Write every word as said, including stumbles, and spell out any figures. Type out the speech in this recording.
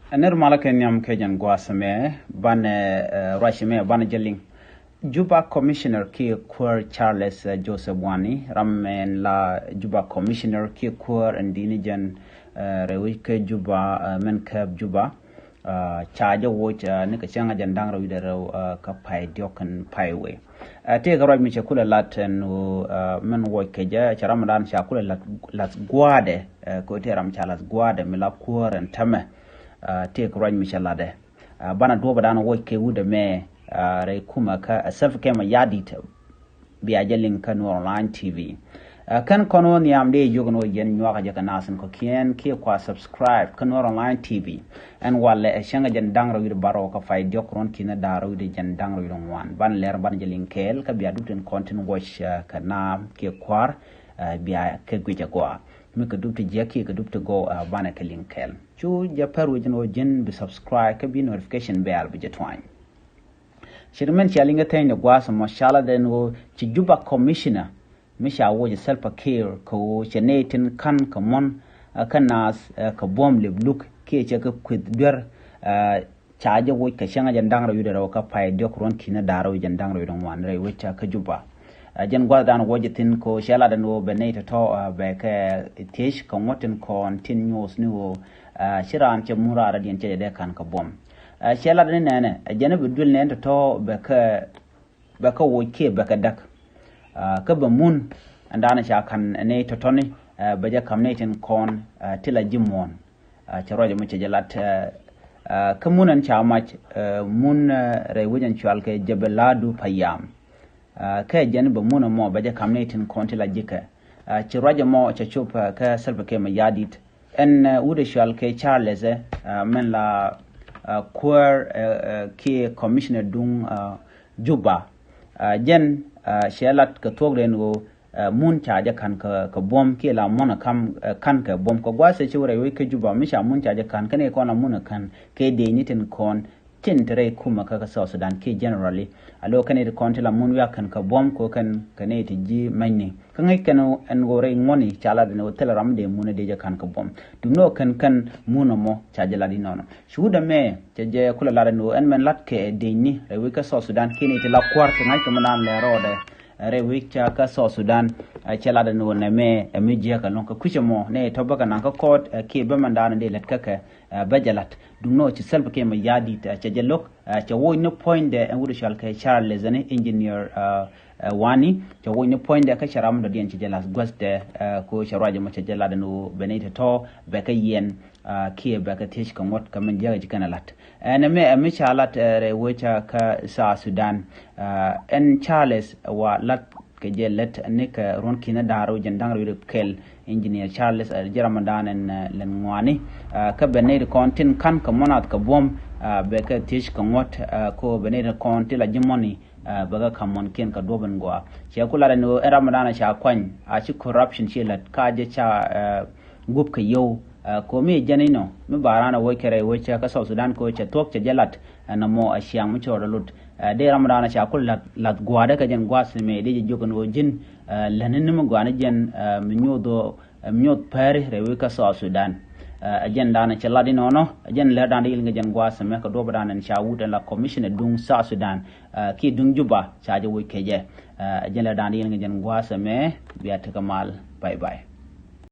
Ɛ nir malä kɛ nhiam kɛ jɛn gua̱a̱th mɛ banɛ, eh, ruac mɛ banɛ jɛ liŋ. Juba Commissioner kiɛ kuäär Charles, eh, Joseph Wani, ram mɛn la Juba Commissioner kiɛ kuäär ɛn di̱i̱ni jɛn, eh, rɛy wec kɛ Juba, eh, mɛn kɛɛp Juba. Ah, ca jɛ woc, ah, ni kɛ cäŋ a jɛn da̱ŋ rɛw wi̱cdɛ rɛw, ah, kä pay diɔ̱k kɛn pay wee. Ah, tëëkɛ ruac mi cɛ kulɛ lat ɛn ɣöö, ah, mɛn woc kɛ jɛ cɛ ram dan ca kulɛ lat, lath gua̱a̱dɛ, eh, kɛ ɣöö tëë ram ca lath gua̱a̱dɛ mi la kuäär ɛn tämɛ. Ah, tëëkɛ ruac mi cɛ latdɛ. Ah, banɛ duɔ̱ɔ̱pɛ dan woc kɛ wutdɛ mɛ, ah, rɛy kumɛ kä, ah, Salva Kiir Mayardit. Bia jɛ liŋ kä Nuer Online T V. Ah, kɛn kɔn wä nhiam dee jiök ni wä yɛn nyuakä jɛ kɛ nath in kɔ̱kiɛn kiɛ kua subscribe kä Nuer Online T V. Ɛn walɛ ɛ cäŋ ɛ jɛn da̱ŋ rɛw wi̱cdɛ bärɔw kä pay diɔ̱k ruɔ̱n ki̱n da̱ŋ rɛw wi̱cdɛ jɛn da̱ŋ rɛw wi̱cdɛ ŋuan. Banɛ lɛr banɛ jɛ liŋ kɛɛl kä bia dup tin kɔn tin wuɔc, ah, kɛ naam kiɛ kua̱r, ah, bia kɛ guic ɛ gɔaa. Mi kɛ dup ti jiäk kiɛ kɛ dup ti gɔw, ah, banɛ kɛ liŋ kɛɛl. Cu jɛ pär wec ni wä ji̱n bi subscribe kä bi notification bell bi jɛ tuany. Cɛ ri mɛn cia liŋ kä thɛny ni gua̱a̱th ɛmɔ ca lat ɛn ɣöö ci Juba Commissioner mi ca woc ɛ Salva Kiir kɛ ɣöö cɛ nɛy tin ka̱n kɛ muɔ̱n, eh, kä naath, eh, kɛ buɔ̱m lep luk kiɛ cɛ kɛ kueth duer, eh, ca jɛ woc kɛ cäŋ a jɛn da̱ŋ rɛw wi̱cdɛ rɛw kä pay diɔ̱k ruɔ̱n ki̱n da̱ŋ rɛw jɛn da̱ŋ rɛw wi̱cdɛ ŋuan rɛy wec kä Juba. Eh, jɛn gua̱a̱th dan woc jɛ thi̱n kɛ ɣöö cɛ lat ɛn ɣöö bɛ nɛy tɔ̱tɔ̱, eh, bɛ kɛ thiec kɛ ŋuɔ̱t tin kɔn tin nyuɔ̱th ni ɣöö, eh, ci raan cɛ mun raar radiɛn cɛ jɛ dee ka̱n kɛ buɔ̱m. Eh, cɛ lat ni nɛnɛ, eh, jɛn bi duël nɛn tɔ̱tɔ̱ bɛ kɛ, bɛ kɛ woc kiɛ bɛ kɛ däk. Eh, kä bɛ mun ɛn daanɛ ca ka̱n nɛy tɔ̱tɔ̱ni, eh, bɛ jɛ ka̱m nɛy tin kɔn, eh, ti la ji̱ muɔ̱ɔ̱n. Eh, cɛ ruac ɛmɔ cɛ jɛ lat, eh, eh, kä mun ɛn ca mac, eh, mun, eh, rɛy wec ɛn cual kɛ Jebeladu Payam. Ah, kɛ jɛn bɛ mun ɛmɔ bɛ jɛ ka̱m nɛy tin kɔn ti la ji̱kɛ. Ah, ci ruac ɛmɔ cɛ cop, ah, kä Salva Kiir Mayardit. Ɛn, ah, wut ɛ cual kɛ Charles, eh, ah, mɛn la, ah, kuäär, eh, eh, kiɛ commissioner duŋ, ah, Juba. Ah, jɛn, ah, cɛ lat kɛ thuɔ̱k rɛn ɣöö, ah, mun ca jɛ ka̱n kɛ, kɛ buɔ̱m kiɛ la muɔ̱n ɛ ka̱m, eh, ka̱n kɛ buɔ̱m. Kɛ gua̱a̱th ɛ ci wä rɛy wec kä Juba mi ca mun ca jɛ ka̱n kɛn ɛ kɔn la mun ɛ ka̱n kɛ dee ni tin kɔn tin te rɛy kumɛ kä, kä South Sudan kiɛ generally. A lo̱ kɛn it kɔn ti la mun wiak kɛn kɛ buɔ̱m ko kɛn kɛn it ji̱ mɛnyni. Kä ŋäc kɛn ɛn ɣöö rɛy ŋuɔ̱ni ca lat ɛn ɣöö thilɛ ram dee mun ɛ dee jɛ ka̱n kɛ buɔ̱m. Duŋni ɣöö kɛn kɛn mun ɛmɔ ca jɛ lat inɔnɔ. Cuudɛ mɛ cɛ jɛ kulɛ lat ɛn ɣöö ɛn mɛn lat kɛ dee ni rɛy wec kä South Sudan kiɛ ni ti la kua̱r kɛ ŋa̱c kɛ mɛ naan lɛ rɔɔdɛ. Rɛy wec ca kä South Sudan, ɛ, cɛ lat ɛn ɣöö nɛmɛ ɛ mi jiäk ɛlɔ̱ŋ kɛ kui̱c ɛmɔ ni tɔ̱ bä kɛ naŋ kä kɔɔt, ɛ, kiɛ bä mɛn daanɔ dee lät kä kɛ, ɛ, bä jɛ lat. Duŋni ɣöö ci Salva Kiir Mayardit, ɛ, cɛ jɛ lo̱k, ɛ, cɛ woc ni puɔ̱nydɛ ɛn wut cual kɛ Charles ni engineer, ɛ, ɛ, Wani, cɛ woc ni puɔ̱nydɛ kä cɛ ram dɔ̱diɛn cɛ jɛ lath guäthdɛ, ɛ, ko cɛ ruac ɛmɔ cɛ jɛ lat ɛn ɣöö bɛ ni tɔ̱tɔ̱ bɛ kɛ yiɛn, ɛ, kiɛ bɛ kɛ thiec kɛ ŋuɔ̱t kɛ mɛn jiäk ɛ ci kɛn ɛ lat. Ɛn ɛmɛ ɛ mi ca lat, ɛ, rɛy wec ca kä South Sudan, ɛ, ɛn Charles wa lat kɛ jɛ lät ni kɛ ruɔ̱n ki̱n da̱ŋ rɛw jɛn da̱ŋ rɛw kɛl, engineer Charles, ɛ, ji̱ Ramadan ɛn, ɛ, lɛn ŋuani. Ɛ, kä bɛ nɛy ti kɔn tin ka̱n kɛ muɔ̱n nath kɛ buɔ̱m, ɛ, bɛ kɛ thiec kɛ ŋuɔ̱t, ɛ, ko bɛ nɛy ti kɔn ti la ji̱ mɔni, ɛ, bɛ kɛ ka̱m muɔ̱nkiɛn kɛ duɔ̱p ɛn gɔaa. Cɛ ku lat ɛn ɣöö ɛn Ramadan ɛ ca kuany, a ci corruption ci lät ka jɛ ca, ɛ, gup kɛ yio̱w. Ɛ, komi jɛn inɔ mi ba raan ɛ woc kɛ rɛy wec cɛ kä South Sudan ko cɛ thuɔ̱k cɛ jɛ lat, ɛ, nɔmɔ ɛ ciaŋ mi cɔɔd ɛ lot. Ɛ, dee ram raan ɛ ca kul lath, lath gua̱a̱dɛ kɛ jɛn gua̱a̱th mɛ dee jɛ jiök ɛn ɣöö ji̱n, ɛ, lätni ni mi gua̱a̱ni jɛn, ɛ, mi nyoth ɣöö, ɛ, mi nyoth pɛri rɛy wec kä South Sudan. Ɛ, ɛ jɛn daanɛ cɛ lat inɔnɔ, ɛ jɛn lɛr daanɛ yil ŋɛ jɛn gua̱a̱th mɛ kɛ duɔ̱p daanɛ ca wut ɛn la commissioner duŋ South Sudan, ɛ, kiɛ duŋ Juba ca jɛ woc kɛ jɛ. Ɛ, ɛ jɛn lɛr daanɛ yil ŋɛ jɛn gua̱a̱th mɛ bia tekɛ mal. Bye bye.